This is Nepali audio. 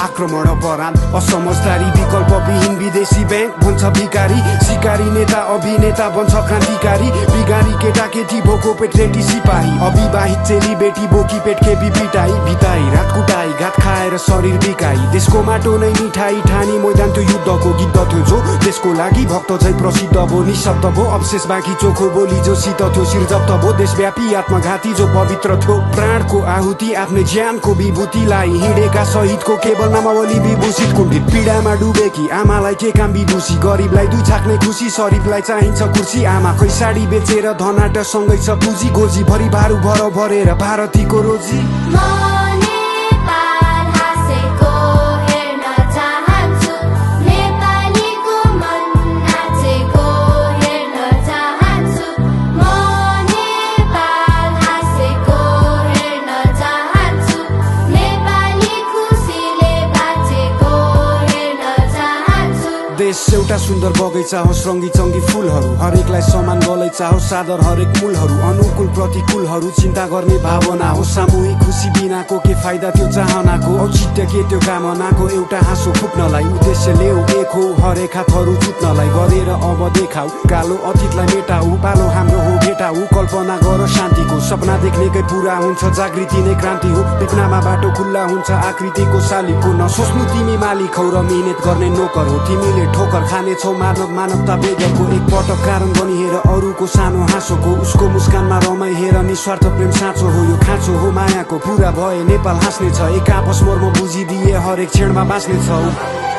आक्रमण अपराध असमझदारी विकल्पविहीन विदेशी बैंक भन्छ भिकारी शिकारी नेता अभिनेता बन्छ क्रान्तिकारी बिगारी केटाकेटी भोको पेटरेटी सिपाही अविवाहित चेली बेटी बोकी पेट खेपी पिटाई भिताई रात कुटाई घात खाएर शरीर बिकाई देशको माटो नै मिठाई ठानी मैदान त्यो युद्धको गिद्ध थियो जो देशको लागि भक्त झै प्रसिद्ध भो निशब्द भो अवशेष बाँकी चोखो बोली जो शीत थियो शिर जप्त भो देशव्यापी आत्मघाती जो पवित्र थियो प्राणको आहुति आफ्नै ज्यानको विभूतिलाई हिँडेका शहीदको केवल नामावली विभूषित कुण्ठित पीडामा डुबेकी आमालाई के काम विदुषी गरिबलाई दुई छाक्ने खुसी शरीफलाई चाहिन्छ कुर्सी आमाकै साडी बेचेर धनाट सँगै छ पुँजी गोजी भरि भारू भर भरेर भारतीको रोजी देश एउटा सुन्दर बगैँचा हो रङ्गी चङ्गी फुलहरू हरेकलाई समान गलैचा हो सादर हरेक मूलहरू अनुकूल प्रतिकूलहरू चिन्ता गर्ने भावना हो सामूहिक खुसी बिनाको के फाइदा त्यो चाहनाको औचित्य के त्यो कामनाको एउटा हाँसो फुट्नलाई उद्देश्य ल्याउ एक हो हरेक हातहरू जुट्नलाई गरेर अब देखाऊ कालो अतीतलाई मेटाऊ पालो हाम्रो हो भेटाऊ कल्पना गर शान्तिको सपना देख्नेकै पुरा हुन्छ जागृति नै क्रान्ति हो देख्नमा बाटो खुल्ला हुन्छ आकृतिको शालिगको नसोच्नु तिमी मालिक हौ र मिहिनेत गर्ने नोकर हो तिमीले ठोकर खानेछौ मानवता वेगको एक पटक कारण बनी हेर अरूको सानो हाँसोको उसको मुस्कानमा रमाई हेर निस्वार्थ प्रेम साँचो हो यो खाँचो हो मायाको पुरा भए नेपाल हाँस्ने छ एक आपस मर्म बुझिदिए हरेक क्षणमा बाँच्ने छ।